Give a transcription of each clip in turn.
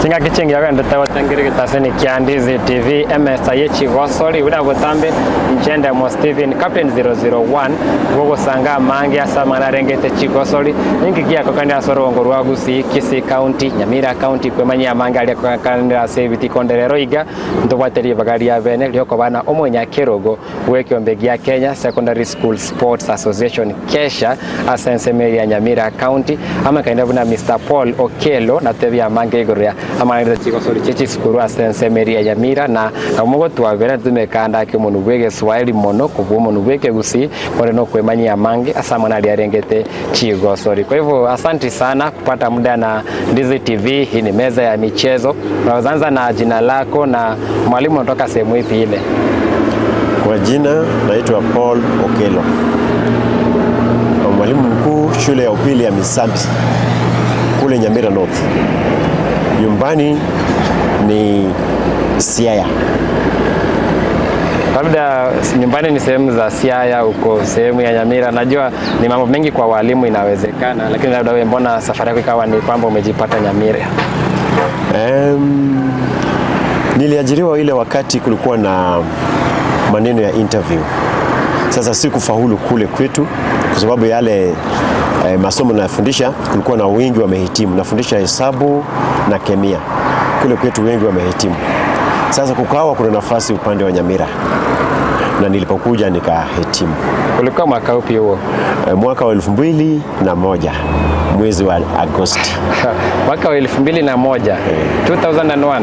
Chingaki chingiya bendete gotengera egetaseni kia Ndizi TV emesa ye chigosori buna botambe inche Mo Steven Captain 001 gogosanga amange ase amang'ana arengete chigosori ninki giakokania ase orongo rwa Gusii, Kisii County, Nyamira County kwemanyia amange aria akokanire ase ebitikonde rero iga ntobwate ribaga ria bene riokoba na omonyakerogo bw'ekiombe gia Kenya Secondary School Sports Association KESSHA ase ensemo eria ya Nyamira County amakaine buna Mr Paul Okello natebie amange igoro ya amang'ana chigosori chie chisukuru ase ensemo eria ya Nyamira na nabo mogotwabera ntotumekanda ake omonu bwa egeswahili mono kobua omonu bwa ekegusii kore nokwemanyia amange ase amang'ana aria arengete chigosori. Kwa hivyo asanti sana kupata muda na Ndizi TV. Hii ni meza ya michezo. Unaweza na jina lako na mwalimu unatoka sehemu ipi ile? Kwa jina naitwa Paul Okello, mwalimu mkuu shule ya upili ya Misambi kule Nyamira North. Nyumbani ni Siaya. Labda nyumbani ni sehemu za Siaya, uko sehemu ya Nyamira. Najua ni mambo mengi kwa walimu inawezekana, lakini labda wewe, mbona safari yako ikawa ni kwamba umejipata Nyamira? Niliajiriwa ile wakati kulikuwa na maneno ya interview. Sasa sikufaulu kule kwetu kwa sababu yale masomo nayofundisha kulikuwa na wengi wamehitimu. Nafundisha hesabu na kemia, kule kwetu wengi wamehitimu. Sasa kukawa kuna nafasi upande wa Nyamira na nilipokuja nikahitimu. Ulikuwa mwaka upi huo? Mwaka wa 2001 mwezi wa Agosti. Mwaka wa 2001, 2001.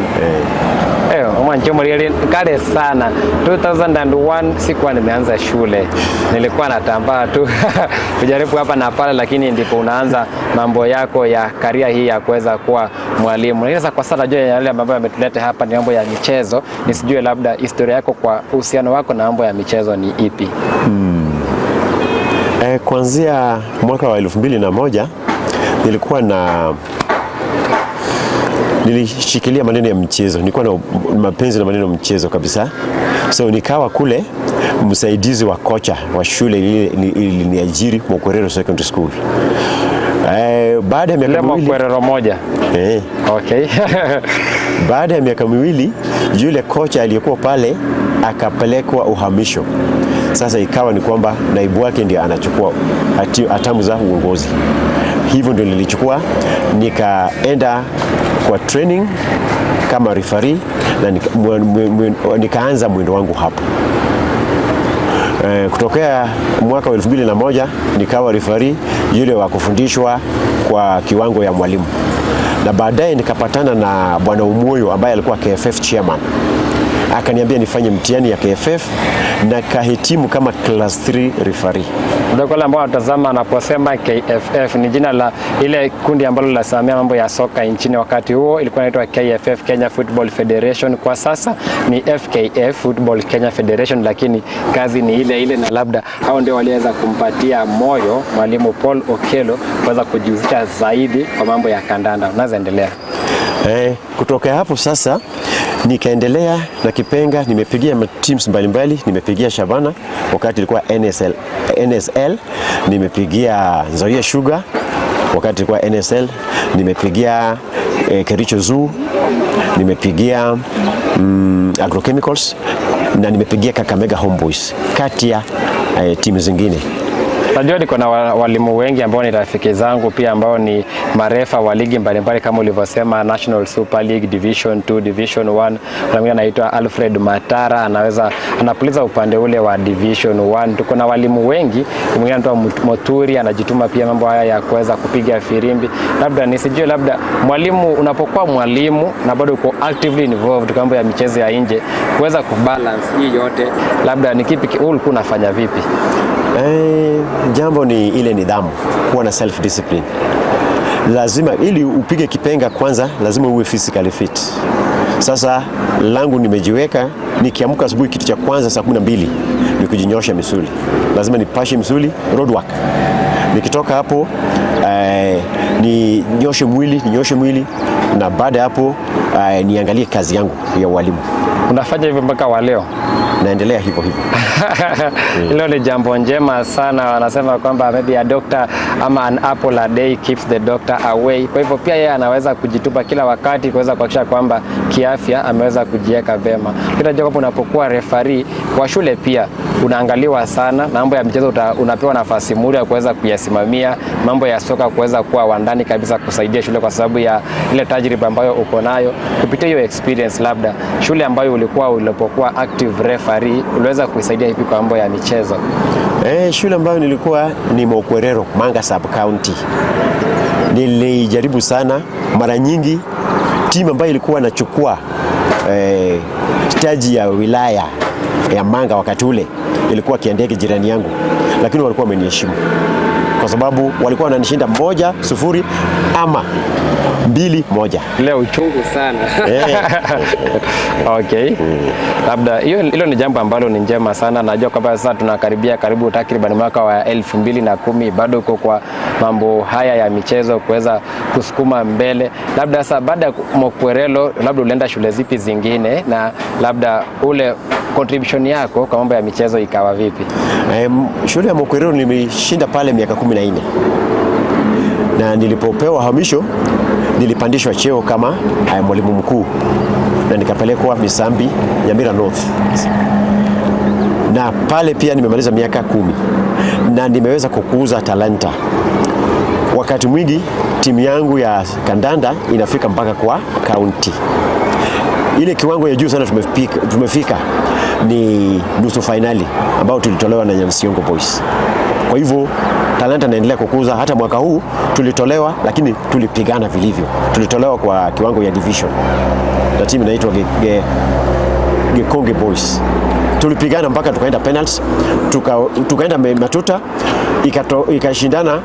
Omwancho mliali kale sana. 2001 sikuwa nimeanza shule, nilikuwa natambaa tu kujaribu hapa na pale, lakini ndipo unaanza mambo yako ya career hii ya kuweza kuwa mwalimu. Lakini sasa kwa sasa najua yale ambayo yametuleta hapa ni mambo ya michezo, nisijue labda historia yako kwa uhusiano wako na mambo ya michezo ni ipi? Kuanzia mwaka wa 2001 nilikuwa na nilishikilia maneno ya mchezo, nilikuwa na mapenzi na maneno ya mchezo kabisa. So nikawa kule msaidizi wa kocha wa shule ile iliniajiri, Mokwerero Secondary School. Baada ya Ile miaka 2 Mokwerero moja. Okay. Baada ya miaka 2 yule kocha aliyekuwa pale akapelekwa uhamisho. Sasa ikawa ni kwamba naibu wake ndiye anachukua hatamu za uongozi. Hivyo ndio nilichukua, nikaenda kwa training kama referee na nikaanza mwendo wangu hapo. Kutokea mwaka wa 2001 nikawa referee yule wa kufundishwa kwa kiwango ya mwalimu, na baadaye nikapatana na Bwana Umoyo ambaye alikuwa KFF chairman, akaniambia nifanye mtihani ya KFF na kahitimu kama class 3 referee. Ndio kwa wale ambao wanatazama, anaposema KFF ni jina la ile kundi ambalo linasimamia mambo ya soka nchini. Wakati huo ilikuwa inaitwa KFF, Kenya Football Federation. Kwa sasa ni FKF, Football Kenya Federation, lakini kazi ni ile ile, na labda hao ndio waliweza kumpatia moyo mwalimu Paul Okello kuweza kujihusisha zaidi kwa mambo ya kandanda. Unaweza endelea. Kutokea hapo sasa nikaendelea na kipenga, nimepigia teams mbalimbali, nimepigia Shabana wakati ilikuwa NSL, NSL, nimepigia Nzoia Sugar wakati ilikuwa NSL, nimepigia Kericho Zoo, nimepigia Agrochemicals na nimepigia Kakamega Homeboys kati ya timu zingine. Najua niko na walimu wengi ambao ni rafiki zangu pia ambao ni marefa wa ligi mbalimbali kama ulivyosema National Super League Division 2, Division 1. Kuna mwingine anaitwa Alfred Matara, anaweza anapuliza upande ule wa Division 1. Tuko na walimu wengi, mwingine anaitwa Moturi anajituma pia mambo haya ya kuweza kupiga firimbi. Labda nisijue, labda mwalimu, unapokuwa mwalimu na bado uko actively involved kwa mambo ya michezo ya nje, kuweza kubalance hii yote, labda ni kipi ulikuwa unafanya vipi? Jambo ni ile nidhamu, kuwa na self discipline. Lazima ili upige kipenga kwanza, lazima uwe physically fit. Sasa langu nimejiweka, nikiamka asubuhi, kitu cha kwanza saa 12 ni kujinyosha misuli. Lazima nipashe misuli, road work. Nikitoka hapo ninyoshe mwili, ninyoshe mwili na baada ya hapo niangalie kazi yangu ya ualimu. Unafanya hivyo mpaka wa leo? Naendelea hivyo hivyo. Hilo ni jambo njema sana. Wanasema kwamba maybe a doctor ama an apple a day keeps the doctor away. Kwa hivyo pia yeye anaweza kujitupa kila wakati kuweza kuhakikisha kwamba kiafya ameweza kujiweka vema. Lakini kwamba unapokuwa referee kwa shule pia unaangaliwa sana na mambo ya michezo, unapewa nafasi mura ya kuweza kuyasimamia mambo ya soka, kuweza kuwa wandani kabisa kusaidia shule kwa sababu ya ile tajriba ambayo uko nayo kupitia hiyo experience. Labda shule ambayo ulikuwa ulipokuwa active referee uliweza kuisaidia hivi kwa mambo ya michezo? Shule ambayo nilikuwa ni Mokwerero, Manga Sub County. Nilijaribu sana, mara nyingi timu ambayo ilikuwa nachukua taji ya wilaya ya Manga wakati ule ilikuwa Kiandege, jirani yangu, lakini walikuwa wameniheshimu kwa sababu walikuwa wananishinda 1-0 ama 2-1. Leo uchungu sana. Okay. Labda hiyo hilo ni jambo ambalo ni njema sana. Najua kwamba sasa tunakaribia karibu takriban mwaka wa 2010, bado uko kwa mambo haya ya michezo kuweza kusukuma mbele. Labda sasa baada ya Mokwerelo, labda ulienda shule zipi zingine na labda ule contribution yako kwa mambo ya michezo ikawa vipi? Shule ya Mokwerero nilishinda pale miaka 14 na nilipopewa hamisho nilipandishwa cheo kama mwalimu mkuu na nikapelekwa Misambi, Nyamira North, na pale pia nimemaliza miaka 10 na nimeweza kukuza talanta. Wakati mwingi timu yangu ya kandanda inafika mpaka kwa kaunti. Ile kiwango ya juu sana tumefika ni nusu fainali ambao tulitolewa na Nyansiongo Boys. Kwa hivyo talanta naendelea kukuza. Hata mwaka huu tulitolewa, lakini tulipigana vilivyo. Tulitolewa kwa kiwango ya division na timu inaitwa Gekonge Boys. Tulipigana mpaka tukaenda penalties, tukaenda matuta, ikashindana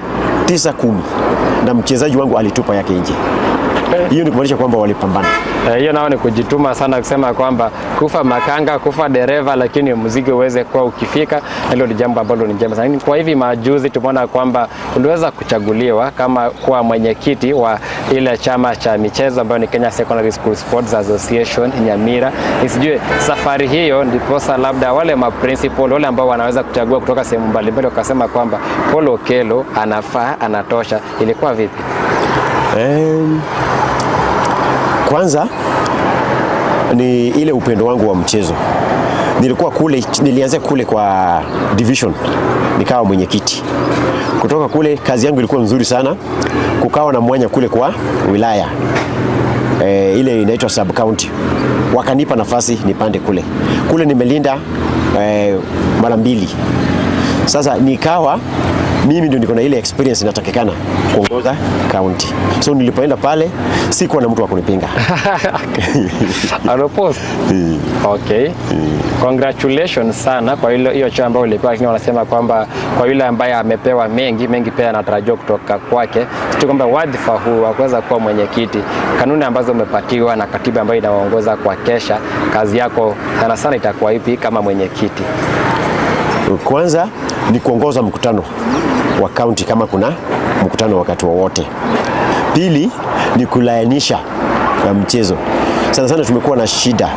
9-10 na mchezaji wangu alitupa yake nje. Hiyo ni kumaanisha kwamba walipambana. Hiyo nao ni kujituma sana, kusema kwamba kufa makanga, kufa dereva, lakini mzigo uweze kuwa ukifika. Hilo ni jambo ambalo ni njema sana. Kwa hivi majuzi tumeona kwamba uliweza kuchaguliwa kama kuwa mwenyekiti wa ile chama cha michezo ambayo ni Kenya Secondary School Sports Association Nyamira. Nisijue safari hiyo ndiposa labda wale ma principal wale ambao wanaweza kuchagua kutoka sehemu mbalimbali wakasema kwamba Paul Okello anafaa, anatosha. Ilikuwa vipi? Kwanza ni ile upendo wangu wa mchezo. Nilikuwa kule, nilianzia kule kwa division nikawa mwenyekiti. Kutoka kule kazi yangu ilikuwa nzuri sana, kukawa na mwanya kule kwa wilaya ile inaitwa sub county, wakanipa nafasi nipande kule. Kule nimelinda mara mbili. Sasa nikawa mimi ndio niko na ile experience inatakikana kuongoza county. So nilipoenda pale sikuwa na mtu wa kunipinga. Alopost. Okay. Congratulations sana kwa hilo hiyo cheo ambayo ulipewa, lakini wanasema kwamba kwa yule ambaye amepewa mengi mengi pia anatarajiwa kutoka kwake. Sio kwamba wadhifa huu wa kuweza kuwa mwenyekiti, kanuni ambazo umepatiwa na katiba ambayo inaongoza kwa kesha, kazi yako sana sana itakuwa ipi kama mwenyekiti? Kwanza ni kuongoza mkutano wa county kama kuna mkutano wakati wowote. Pili ni kulainisha mchezo. Sana sana tumekuwa na shida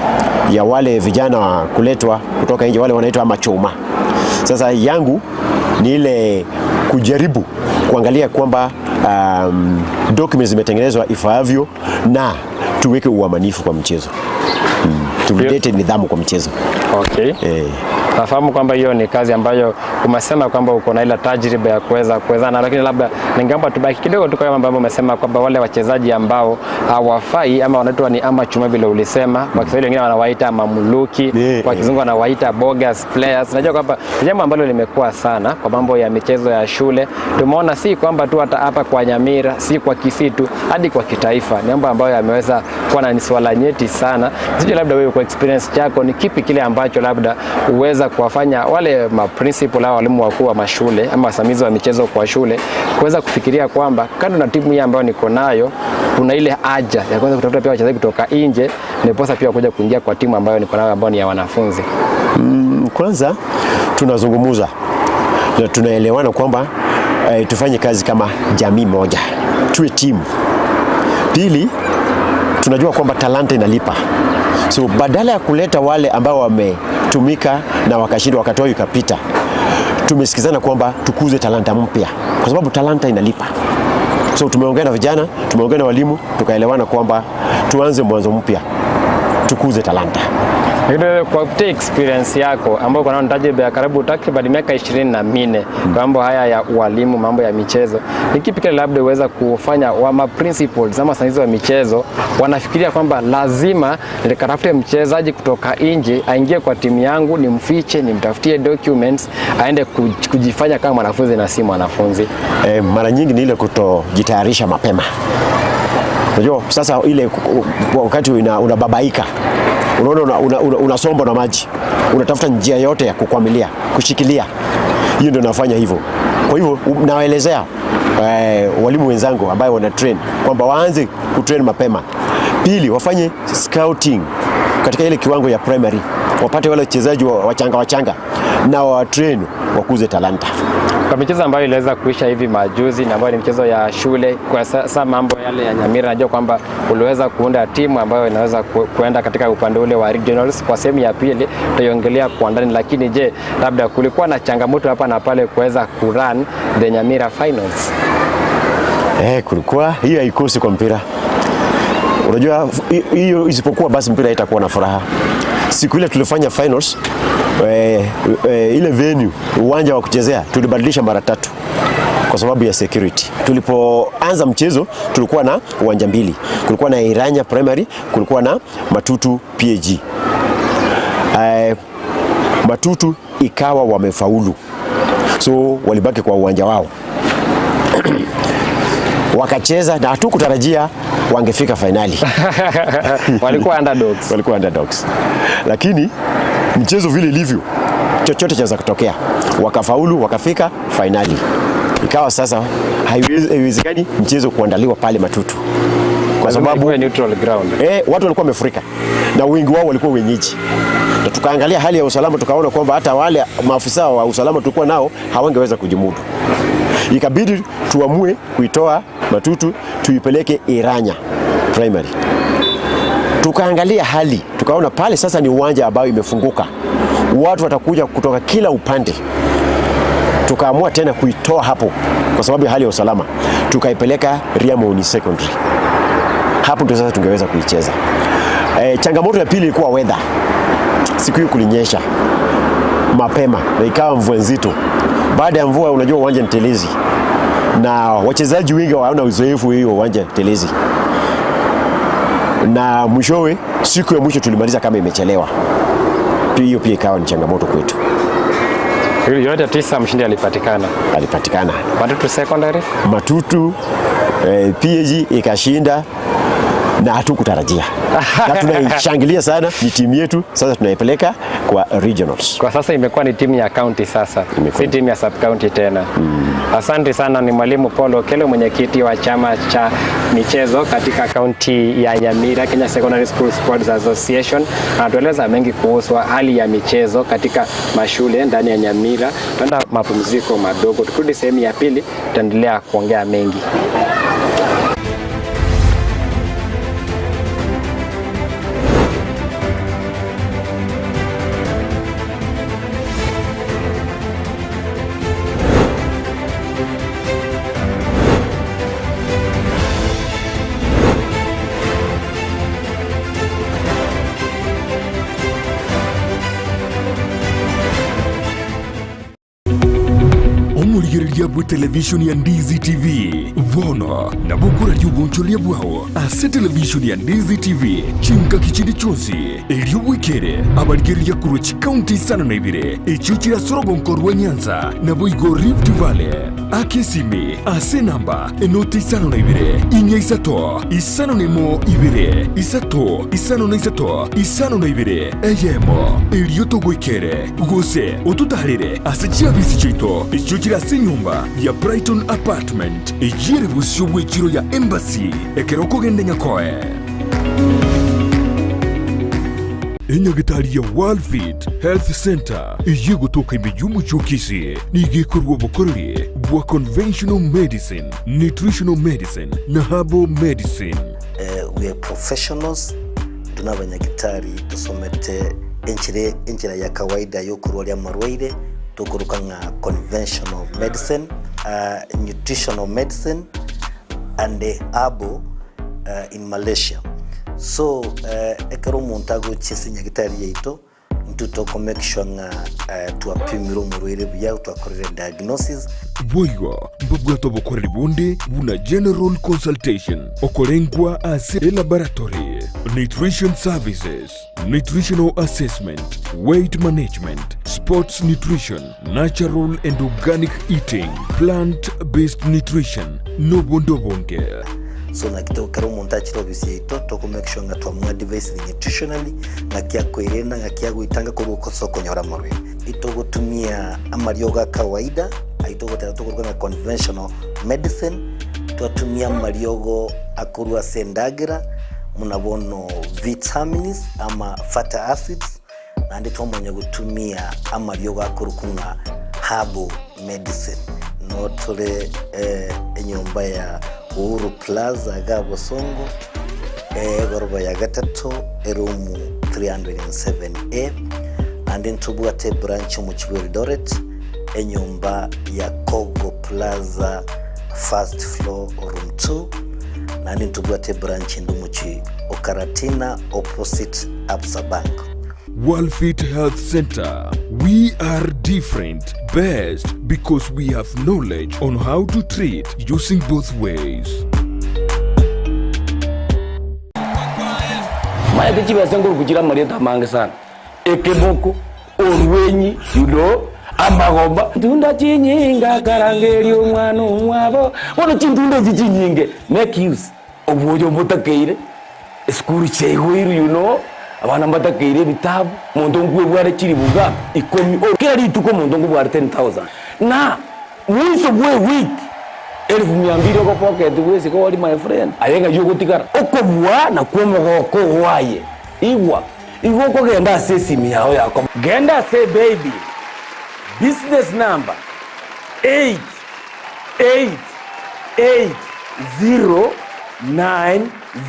ya wale vijana wa kuletwa kutoka nje, wale wanaitwa machoma. Sasa yangu ni ile kujaribu kuangalia kwamba documents zimetengenezwa ifaavyo na tuweke uaminifu kwa mchezo. Tulete nidhamu kwa mchezo. Okay. Nafahamu kwamba hiyo ni kazi ambayo umesema kwamba uko na ile tajriba ya kuweza kuwezana, lakini labda ningeomba tubaki kidogo tu kwa mambo ambayo umesema kwamba wale wachezaji ambao hawafai ama wanaitwa ni ama chuma vile ulisema, kwa Kiswahili wengine wanawaita mamluki, kwa Kizungu wanawaita bogus players. Najua kwamba jambo ambalo limekuwa sana kwa mambo ya michezo ya shule, tumeona si kwamba tu hata hapa kwa Nyamira, si kwa Kisii tu, hadi kwa kitaifa, ni mambo ambayo yameweza kuwa na ni swala nyeti sana. Sijui labda wewe kwa experience chako ni kipi kile ambacho labda uweza kuwafanya wale ma principal au walimu wakuu wa mashule ama wasimamizi wa michezo kwa shule kuweza kufikiria kwamba kando na timu hii ambayo niko nayo kuna ile haja ya kuweza kutafuta pia wachezaji kutoka nje ndiposa pia kuja kuingia kwa timu ambayo niko nayo ambayo ni ya wanafunzi. Kwanza tunazungumuza na tunaelewana kwamba tufanye kazi kama jamii moja, tuwe timu. Pili, tunajua kwamba talanta inalipa, so badala ya kuleta wale ambao wame walitumika na wakashindwa, wakatoa ikapita. Tumesikizana kwamba tukuze talanta mpya, kwa sababu talanta inalipa. So tumeongea na vijana, tumeongea na walimu, tukaelewana kwamba tuanze mwanzo mpya, tukuze talanta. Lakini wewe kwa kupitia experience yako ambayo uko nayo tajriba ya karibu takriban miaka 24 kwa mambo haya ya ualimu, mambo ya michezo, ni kipi kile labda uweza kufanya wa ma principals ama wasimamizi wa michezo wanafikiria kwamba lazima nikatafute mchezaji kutoka nje aingie kwa timu yangu, nimfiche, nimtafutie documents, aende kujifanya kama mwanafunzi na si mwanafunzi? Mara nyingi ni ile kutojitayarisha mapema. Unajua sasa ile wakati unababaika, unaona unasombwa na maji, unatafuta njia yote ya kukwamilia, kushikilia. Hiyo ndio nafanya hivyo. Kwa hivyo nawaelezea walimu wenzangu ambayo wana train kwamba waanze kutrain mapema. Pili, wafanye scouting katika ile kiwango ya primary, wapate wale wachezaji wachanga wachanga na wa train wakuze talanta. Kwa michezo ambayo iliweza kuisha hivi majuzi na ambayo ni michezo ya shule, kwa sasa mambo yale ya Nyamira, najua kwamba uliweza kuunda timu ambayo inaweza kuenda katika upande ule wa regionals. Kwa sehemu ya pili tutaiongelea kwa ndani, lakini je, labda kulikuwa na changamoto hapa na pale kuweza kurun the Nyamira finals? Kulikuwa hiyo haikosi kwa mpira. Unajua hiyo isipokuwa basi mpira haitakuwa na furaha. Siku ile tulifanya finals, ile venue, uwanja wa kuchezea tulibadilisha mara tatu kwa sababu ya security. Tulipoanza mchezo tulikuwa na uwanja mbili, kulikuwa na Iranya Primary, kulikuwa na Matutu PAG. Matutu ikawa wamefaulu, so walibaki kwa uwanja wao wakacheza na hatukutarajia wangefika fainali. Walikuwa underdogs. Walikuwa underdogs, lakini mchezo vile ilivyo, chochote chaweza kutokea. Wakafaulu, wakafika fainali. Ikawa sasa haiwezekani mchezo kuandaliwa pale Matutu kwa Lazima sababu ikuwe neutral ground. Watu walikuwa wamefurika na wengi wao walikuwa wenyeji, na tukaangalia hali ya usalama, tukaona kwamba hata wale maafisa wa usalama tulikuwa nao hawangeweza kujimudu. Ikabidi tuamue kuitoa Matutu tuipeleke Iranya Primary. Tukaangalia hali, tukaona pale sasa ni uwanja ambao imefunguka, watu watakuja kutoka kila upande. Tukaamua tena kuitoa hapo kwa sababu ya hali ya usalama, tukaipeleka Riamoni Secondary. Hapo ndio sasa tungeweza kuicheza. Changamoto ya pili ilikuwa weather. Siku hiyo kulinyesha mapema na ikawa mvua nzito. Baada ya mvua, unajua uwanja ni telezi na wachezaji wengi hawana uzoefu hiyo uwanja telezi, na mwishowe siku ya mwisho tulimaliza kama imechelewa. Hiyo pia ikawa ni changamoto kwetu. Yote tisa mshindi alipatikana. Alipatikana Matutu Secondary. Matutu PAG ikashinda na hatukutarajia na tunaishangilia sana, ni timu yetu sasa, tunaipeleka kwa regionals. Kwa sasa imekuwa ni timu ya county sasa, Imekuwa. si timu ya sub county tena. Asante sana. Ni Mwalimu Paul Okello, mwenyekiti wa chama cha michezo katika kaunti ya Nyamira, Kenya Secondary School Sports Association. Anatueleza mengi kuhusu hali ya michezo katika mashule ndani ya Nyamira. Tuenda mapumziko madogo, tukirudi sehemu ya pili tutaendelea kuongea mengi. Omurigereria bwe television ya Ndizi TV bono nabukura ry'ubunchoria bwawo ase television ya Ndizi TV chinka kichindi chonsi eryobwikere abarigereria kurwa chikaunti 52 echio chirasorogonko rwa Nyanza nabo igo Rift Valley akesimi ase namba enoti 52 inya isato isano nemo ibere isato isano na isato isano na ibere eyemo eryo togwikere gose otutarire ase chiabisi chiito echio chirase enyumba ya Brighton Apartment ejire busio bw'echiro ya Embassy ekero okogenda nyakoe. Enyagitari ya Worldfit Health Center iye gutoka imijumu chokisi nigikorwa obukoreri bwa conventional medicine, nutritional medicine na herbal medicine. We are professionals tunabanyagitari tusomete Enchire enchera ya kawaida yokorwaria amarwaire tokoroka ng'a conventional medicine, nutritional medicine and herbal in Malaysia. So ekero omonto agochia ase nyagitari yaito intwe toko make sure ng'a twapimire omorwaire buya twakorire diagnosis. Boigo mbabwate obokoreri bonde buna general consultation, okorengwa ase elaboratory, nutrition services, nutritional assessment, weight management, sports nutrition, natural and organic eating, plant based nutrition, nobonde obonge. So naki ekero omonto achire ofisi yaito toko make sure ng'a twamoadvisire nutritionally ng'aki akoerenda ng'aki agoetanga korwa ase okonyora amarwaire. Itogotumia amariogo a kawaida ayio togoteba tokoroka ng'a conventional medicine, twatumia amariogo akorwa ase endagera buna bono vitamins ama fatty acids naende twamanya gotumia amariogo akorokwa ng'a herbal medicine. Notore enyomba ya Uhuru Plaza iga Bosongo, egoroba ya gatato, eroom 307A, naende ntobwate ebranch omochie bwa Eldoret, enyomba ya Kogo Plaza first floor room 2, naende ntobwate ebranch ende omochie o Karatina opposite Absa Bank. Worldfit Health Center. We are different, best because we have knowledge on how to treat using both ways. Maete chibesa nkoruku chire amarieta amange sana, ekeboko, orwenyi, you know, amagomba, ntunda chinyinga akarangeria omwana omwabo, bono chintunda echi chinyinge, make use, obwoyo mbotakeire, esukuru chiaigoirwe you know, abana mbatakeire ebitabu, omonto nkwebware chiribuga ikomi, kera rituko omonto nkobware 10,000, na mwiso bwa ewiki Elfu mia mbili oko pocket bwesike ori my friend aye ng'ai ogotigara okobua nakwo omogoko oo aye igwa igo okogenda ase esimi yao yako genda ase baby business number 8 8 8 0 9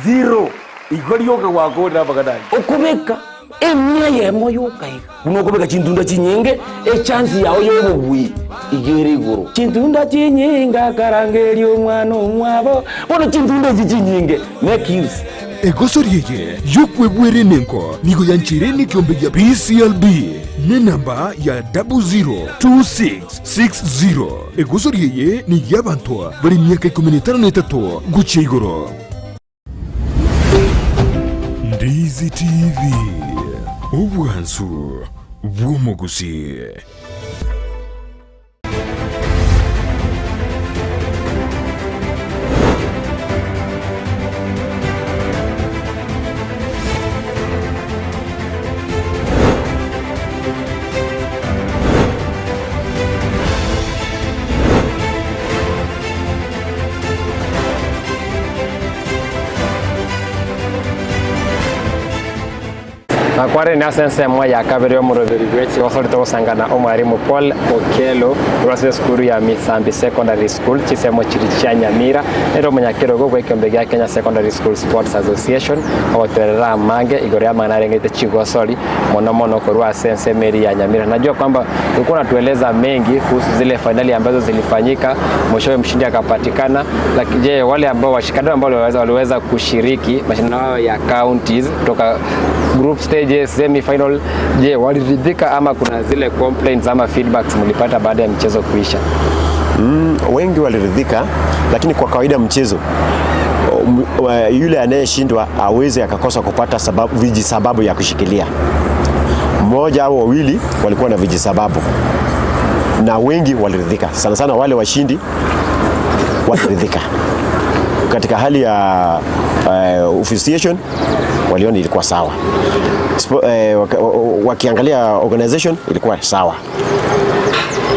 0 igo rioka gwakorire amang'ana ayio okobeka Emia eyemo yoka iga. Buna okobeka chintunda chinyinge, echansi yao y'obobui iga ere igoro. Chintunda chinyinge akarangeria omwana omwabo, bono chintunda echi chinyinge, make use. Egosori eye y'okwebwera enengo nigo yancheire nekiombe gia PCLB nenamba ya 002660. Egosori eye ney'abanto bare emiaka ikomi na etano na etato gochia igoro. Ndizi TV, obwansu bw'omogusii. Nakwarire ase ensemo ya kabere y'omoroberi bw'echigoso togosangana omwarimu Paul Okello korwa ase esukuru ya Misambi Secondary School chisemo chiri chia Nyamira nere omonyakerogo bw'ekeombe gia Kenya Secondary School Sports Association ogotoerera amange igoro y'amang'ana arengete chigosori mono mono korwa ase ensemo eria ya Nyamira. Najua kwamba ulikuwa unatueleza mengi kuhusu zile fainali ambazo zilifanyika, mwishowe mshindi akapatikana. Lakini je, wale ambao washikadau ambao waliweza kushiriki mashindano hayo ya counties kutoka group stages, semi final, je, waliridhika ama kuna zile complaints ama feedbacks mlipata baada ya mchezo kuisha? Wengi waliridhika, lakini kwa kawaida mchezo yule anayeshindwa aweze akakosa kupata sababu, vijisababu ya kushikilia. Mmoja au wawili walikuwa na vijisababu na wengi waliridhika, sana sana wale washindi waliridhika. Katika hali ya officiation waliona ilikuwa sawa. Wakiangalia organization ilikuwa sawa.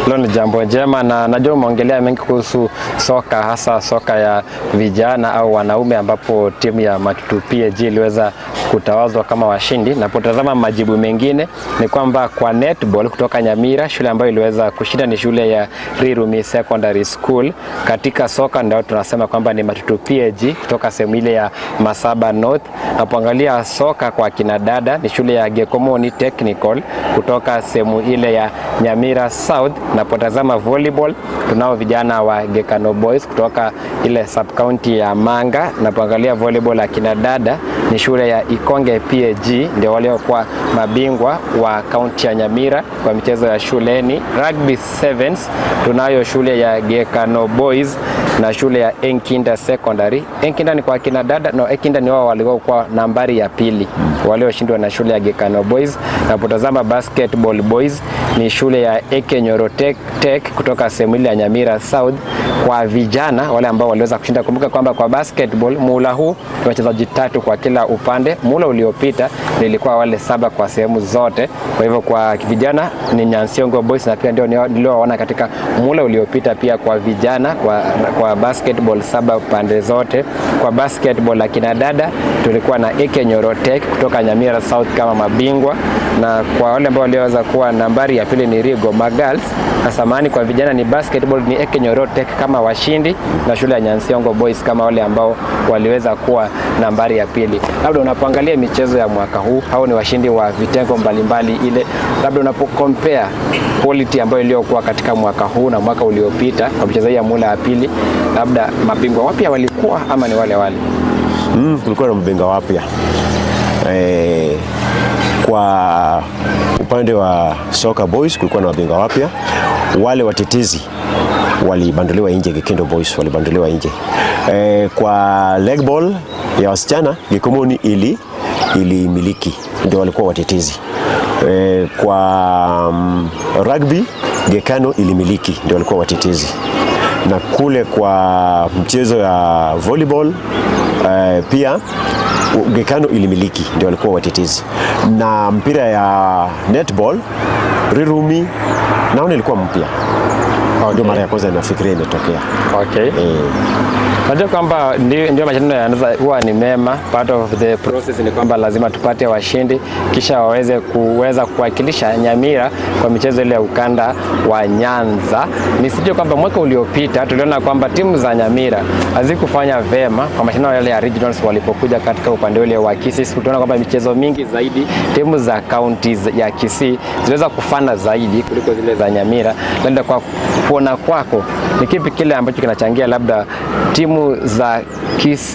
Hilo ni jambo njema, na najua umeongelea mengi kuhusu soka, hasa soka ya vijana au wanaume, ambapo timu ya Matutu PAG iliweza kutawazwa kama washindi. Napotazama majibu mengine ni kwamba kwa netball kutoka Nyamira, shule ambayo iliweza kushinda ni shule ya Rirumi Secondary School. Katika soka ndio tunasema kwamba ni Matutu PAG kutoka sehemu ile ya Masaba North. Napoangalia soka kwa kina dada ni shule ya Gekomoni Technical kutoka sehemu ile ya Nyamira South. Napotazama volleyball tunao vijana wa Gekano Boys kutoka ile sub county ya Manga. Napoangalia volleyball ya kina dada ni shule ya Ikonge PAG ndio waliokuwa mabingwa wa kaunti ya Nyamira kwa michezo ya shuleni. Rugby Sevens tunayo shule ya Gekano Boys na shule ya Enkinda Secondary. Enkinda ni kwa kina dada, no, Enkinda ni wao waliokuwa nambari ya pili walioshindwa na shule ya Gekano Boys. Napotazama basketball boys ni shule ya Ekenyoro Tech kutoka sehemu ile ya Nyamira South. Kwa vijana wale ambao waliweza kushinda, kumbuka kwamba kwa basketball muhula huu ni wachezaji tatu kwa kila upande. Muhula uliopita nilikuwa wale saba kwa sehemu zote. Kwa hivyo kwa vijana ni Nyansiongo Boys na pia ndio niliowaona katika muhula uliopita pia kwa vijana kwa basketball saba pande zote. Kwa basketball la kina dada tulikuwa na Ekenyoro Tech kutoka Nyamira South kama mabingwa, na kwa wale ambao walioweza kuwa nambari ya pili ni Rigoma Girls, na samahani, kwa vijana ni basketball ni Ekenyoro Tech kama washindi na shule ya Nyansiongo Boys kama wale ambao waliweza kuwa nambari ya pili. Labda unapoangalia michezo ya mwaka huu, hao ni washindi wa vitengo mbalimbali ile, labda unapocompare quality ambayo iliyokuwa katika mwaka huu na mwaka uliopita kwa michezo hii ya muhula ya pili, labda mabingwa wapya walikuwa ama ni wale wale? Kulikuwa na mabingwa wapya kwa upande wa soka boys kulikuwa na mabingwa wapya. Wale watetezi walibanduliwa nje, Gekindo Boys walibanduliwa nje. Kwa leg ball ya wasichana Gikomoni ilimiliki, ndio walikuwa watetezi. Kwa rugby Gekano ilimiliki, ndio walikuwa watetezi, na kule kwa mchezo ya volleyball pia Gekano ilimiliki, ndio walikuwa watetezi, na mpira ya netball Rirumi naona ilikuwa mpya. Ndio mara ya kwanza nafikiria imetokea. Najua kwamba ndio mashindano yanaanza huwa ni mema. Part of the process ni kwamba lazima tupate washindi kisha waweze kuweza kuwakilisha Nyamira kwa michezo ile ya ukanda wa Nyanza. Nisije kwamba mwaka uliopita tuliona kwamba timu za Nyamira hazikufanya vema kwa mashindano yale ya regionals walipokuja katika upande ule wa Kisii. Tuliona kwamba michezo mingi zaidi timu za counties ya Kisii ziliweza kufana zaidi kuliko zile za Nyamira. Labda kwa kuona kwako ni kipi kile ambacho kinachangia labda timu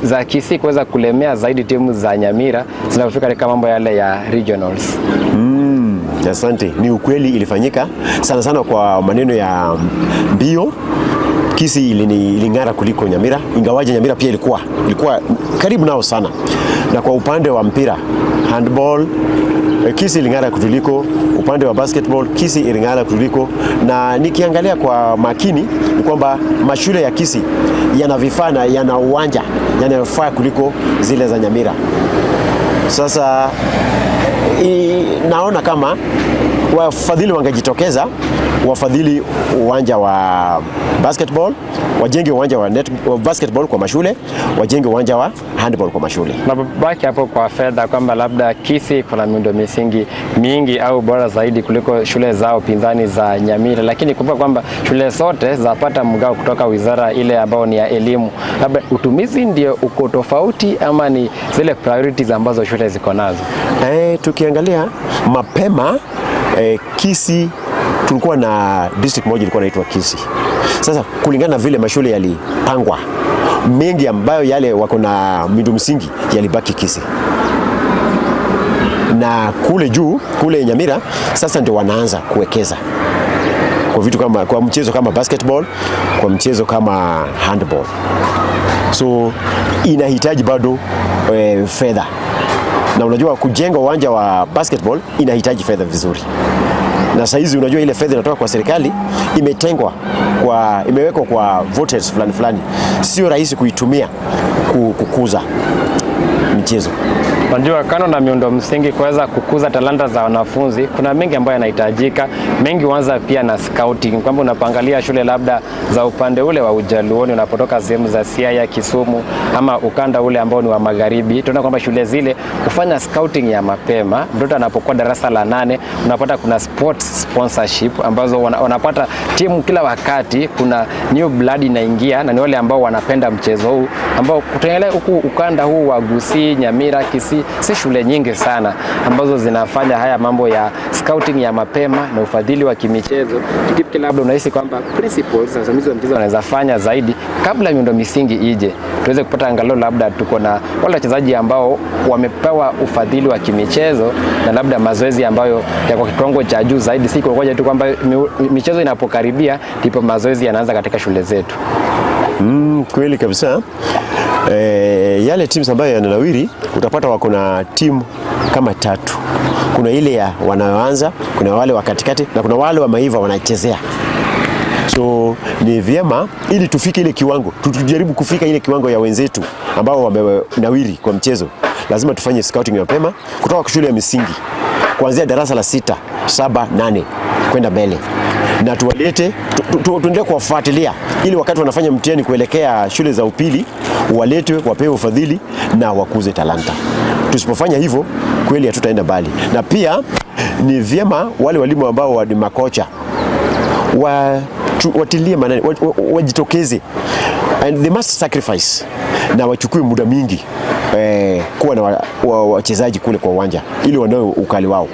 za Kisii kuweza kulemea zaidi timu za Nyamira zinapofika katika mambo yale ya regionals? Asante. Ni ukweli ilifanyika sana sana kwa maneno ya mbio. Kisii iling'ara kuliko Nyamira, ingawaje Nyamira pia ilikuwa karibu nao sana. Na kwa upande wa mpira handball, Kisii iling'ara kutuliko, upande wa basketball Kisii iling'ara kutuliko, na nikiangalia kwa makini ni kwamba mashule ya Kisii yana vifaa na yana uwanja yanayofaa kuliko zile za Nyamira. Sasa naona kama wafadhili wangejitokeza wafadhili uwanja wa basketball, wajenge uwanja wa basketball kwa mashule, wajenge uwanja wa handball kwa mashule. Na baki hapo kwa fedha kwamba labda Kisii kuna miundo misingi mingi au bora zaidi kuliko shule zao pinzani za Nyamira, lakini kumbuka kwamba shule zote zapata mgao kutoka wizara ile ambayo ni ya elimu. Labda utumizi ndio uko tofauti ama ni zile priorities ambazo shule ziko nazo? Tukiangalia mapema Kisii tulikuwa na district moja ilikuwa inaitwa Kisii. Sasa kulingana na vile mashule yalipangwa, mengi ambayo yale wako na miundo msingi yalibaki Kisii, na kule juu kule Nyamira sasa ndio wanaanza kuwekeza kwa vitu kama kwa mchezo kama basketball, kwa mchezo kama handball. So inahitaji bado fedha, na unajua kujenga uwanja wa basketball inahitaji fedha vizuri, na saizi unajua ile fedha inatoka kwa serikali imewekwa kwa voters fulani fulani, sio rahisi kuitumia kukuza michezo. michezo. Unajua, kando na miundo msingi kuweza kukuza talanta za wanafunzi, kuna mengi ambayo yanahitajika. Mengi huanza pia na scouting, kwamba unapoangalia shule labda za upande ule wa Ujaluoni, unapotoka sehemu za Siaya, Kisumu ama ukanda ule ambao ni wa magharibi, tunaona kwamba shule zile hufanya scouting ya mapema. Mtoto anapokuwa darasa la 8, unapata kuna sports sponsorship ambazo wanapata timu kila wakati, kuna new blood inaingia, na ni wale ambao wanapenda mchezo huu ambao kutengelea huku ukanda huu wa Gusii, Nyamira, Kisii, si shule nyingi sana ambazo zinafanya haya mambo ya scouting ya mapema na ufadhili wa kimichezo. Kipi labda unahisi kwamba principals na wasimamizi wa michezo wanaweza fanya zaidi kabla miundo misingi ije, tuweze kupata angalau labda tuko na wale wachezaji ambao wamepewa ufadhili wa kimichezo na labda mazoezi ambayo yako kiwango cha juu zaidi, si kungoja tu kwamba michezo inapokaribia ndipo mazoezi yanaanza katika shule zetu? Kweli kabisa. Yale teams ambayo yananawiri utapata wako na timu kama tatu. Kuna ile ya wanaoanza, kuna wale wa katikati na kuna wale wameiva wanachezea. So ni vyema ili tufike ile kiwango, tujaribu kufika ile kiwango ya wenzetu ambao wamenawiri kwa mchezo, lazima tufanye scouting mapema kutoka shule ya misingi kuanzia darasa la 6, 7, 8 kwenda mbele na tuwalete tuendelee kuwafuatilia ili wakati wanafanya mtihani kuelekea shule za upili waletwe, wapewe ufadhili na wakuze talanta. Tusipofanya hivyo kweli hatutaenda mbali. Na pia ni vyema wale walimu ambao ni makocha watilie maanani, wajitokeze and they must sacrifice na wachukue muda mingi kuwa na wachezaji kule kwa uwanja ili wanoe ukali wao,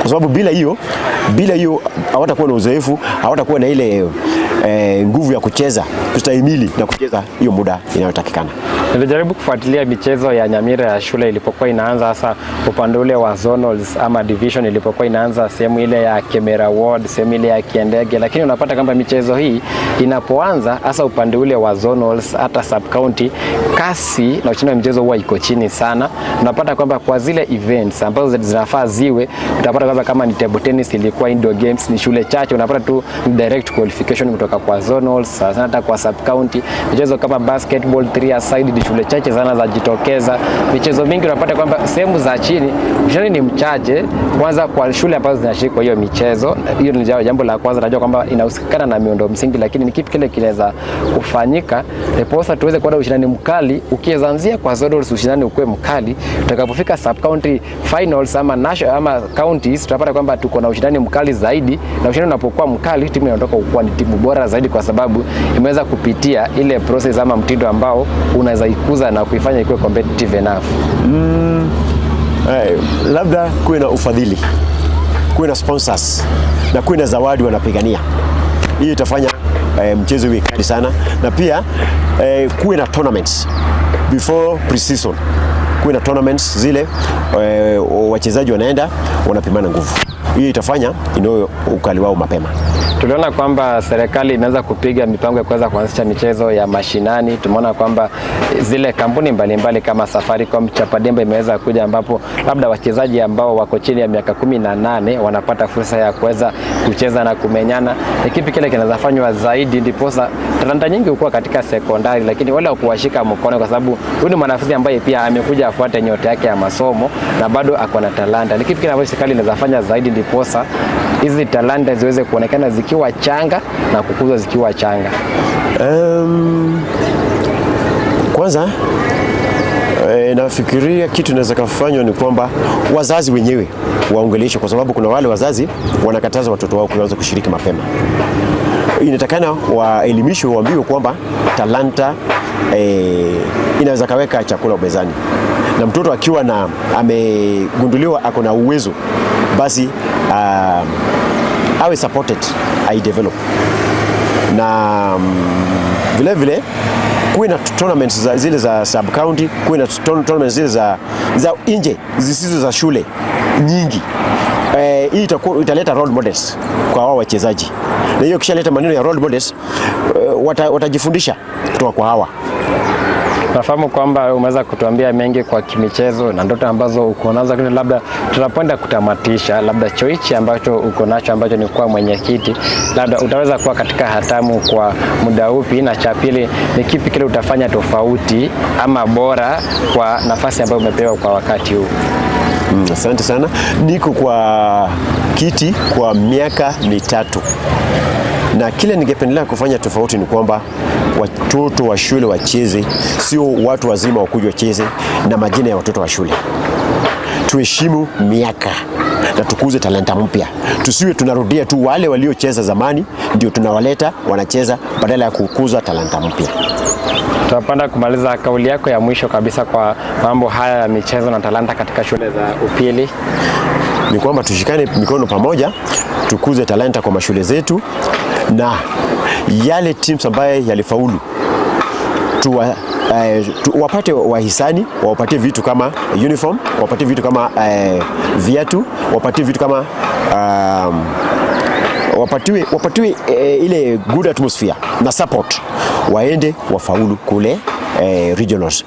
kwa sababu bila hiyo hawatakuwa na uzoefu, hawatakuwa na ile nguvu ya kucheza, kustahimili na kucheza hiyo muda inayotakikana. Nilijaribu kufuatilia michezo ya Nyamira ya shule ilipokuwa inaanza, hasa upande ule wa zonals ama division ilipokuwa inaanza sehemu ile ya Kemera Ward, sehemu ile ya Kiendege, lakini unapata kwamba michezo hii inapoanza hasa upande ule wa zonals hata sub county, kasi na ushindani wa michezo huwa iko chini sana. Unapata kwamba kwa zile events ambazo zinafaa ziwe, utapata kwamba kama ni table tennis ilikuwa indoor games, ni shule chache, unapata tu direct qualification kutoka kwa zonals, sana hata kwa sub county. Michezo kama basketball, three aside ni shule chache sana zajitokeza. Michezo mingi unapata kwamba sehemu za chini ushindani ni mchache, kwanza kwa shule ambazo zinashiriki kwa hiyo michezo. Hiyo ni jambo la kwanza, najua kwamba inahusikana na miundo msingi, lakini ni kipi kile kinaweza kufanyika ndiposa tuweze kuona ushindani mkali ukianzia kwa zonals, ushindani ukuwe mkali, tutakapofika sub county finals ama national ama counties, tutapata kwamba tuko na ushindani mkali zaidi, na ushindani unapokuwa mkali, timu inatoka kuwa ni timu bora zaidi, kwa sababu imeweza kupitia ile process ama mtindo ambao unaweza ikuza na kuifanya ikuwe competitive enough. Labda kuwe na ufadhili, kuwe na sponsors na kuwe na zawadi wanapigania. Hiyo itafanya mchezo uwe kali sana, na pia kuwe na tournaments before pre-season, kuwe na tournaments zile wachezaji wanaenda wanapimana nguvu. Hiyo itafanya inoe ukali wao mapema. Tuliona kwamba serikali imeanza kupiga mipango ya kuweza kuanzisha michezo ya mashinani. Tumeona kwamba zile kampuni mbalimbali mbali kama Safaricom, Chapadimba imeweza kuja, ambapo labda wachezaji ambao wako chini ya miaka 18 wanapata fursa ya kuweza kucheza na kumenyana. Ni kipi kile kinaweza fanywa zaidi ndiposa talanta nyingi hukuwa katika sekondari, lakini wale wa kuwashika mkono, kwa sababu huyu ni mwanafunzi ambaye pia amekuja afuate nyota yake ya masomo na bado ako na talanta. Ni kipi kile ambacho serikali inaweza fanya zaidi ndiposa hizi talanta ziweze kuonekana zikiwa changa na kukuzwa zikiwa changa? Kwanza nafikiria kitu inaweza kufanywa ni kwamba wazazi wenyewe waongeleshwe, kwa sababu kuna wale wazazi wanakataza watoto wao kuanza kushiriki mapema. Inatakana waelimishwe, waambiwe kwamba talanta inaweza kaweka chakula mezani, na mtoto akiwa na amegunduliwa ako na uwezo, basi awe supported ai develop na vile vile kuwe na tournaments zile za sub county, kuwe na tournaments zile za nje zisizo za shule nyingi. Hii italeta role models kwa wao wachezaji, na hiyo kishaleta maneno ya role models, watajifundisha kutoka kwa hawa. Nafahamu kwamba umeweza kutuambia mengi kwa kimichezo na ndoto ambazo uko nazo, lakini labda tunapoenda kutamatisha, labda cheo hichi ambacho uko nacho ambacho ni kuwa mwenyekiti, labda utaweza kuwa katika hatamu kwa muda upi? Na cha pili ni kipi kile utafanya tofauti ama bora kwa nafasi ambayo umepewa kwa wakati huu? Asante sana. Niko kwa kiti kwa miaka 3 na kile ningependelea kufanya tofauti ni kwamba watoto wa shule wacheze, sio watu wazima wakuja wacheze na majina ya watoto wa shule. Tuheshimu miaka na tukuze talanta mpya, tusiwe tunarudia tu wale waliocheza zamani ndio tunawaleta wanacheza badala ya kukuza talanta mpya. Tunapenda kumaliza kauli yako ya mwisho kabisa kwa mambo haya ya michezo na talanta katika shule za upili. Ni kwamba tushikane mikono pamoja, tukuze talanta kwa mashule zetu, na yale teams ambaye yalifaulu wapate wahisani, wawapatie vitu kama uniform, wapatie vitu kama viatu, wapatie vitu kama wapatiwe ile good atmosphere na support, waende wafaulu kule regionals.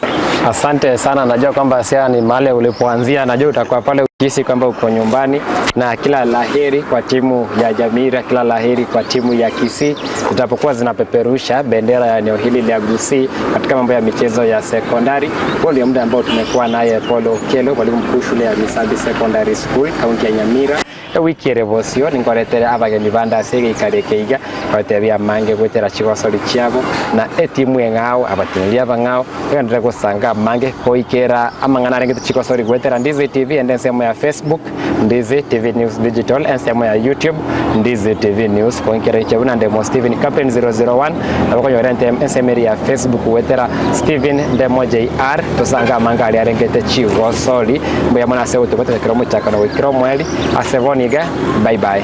Asante sana, najua kwamba Siaya ni mahali ulipoanzia, najua utakuwa pale ukihisi kwamba uko nyumbani, na kila laheri kwa timu ya Nyamira, kila laheri kwa timu ya Kisii zitapokuwa zinapeperusha bendera ya eneo hili la Gusii katika mambo ya michezo ya sekondari. Huo ndio muda ambao tumekuwa naye Paul Okello, mwalimu mkuu shule ya Misabi Secondary School, kaunti ya Nyamira. Ewiki ere bosio ninkoretere abageni bande ase egeikaro iga batebia amange gwetera chigosori chiabo na etimu eng'ao abateneri abang'ao egenderere gosanga amange goikera amang'ana arengete chigosori gwetera Ndizi TV ende ensemo ya Facebook Ndizi TV News Digital ensemo ya YouTube Ndizi TV News goikera inche buna Ndemo Steven Captain 001 nabo okonyora ensemo eri ya Facebook gwetera Steven Ndemo JR tosanga amange aria arengete chigosori mbuya mono ase gotobwatera ekero omochakano goikera omweri ase bono iga bye bye.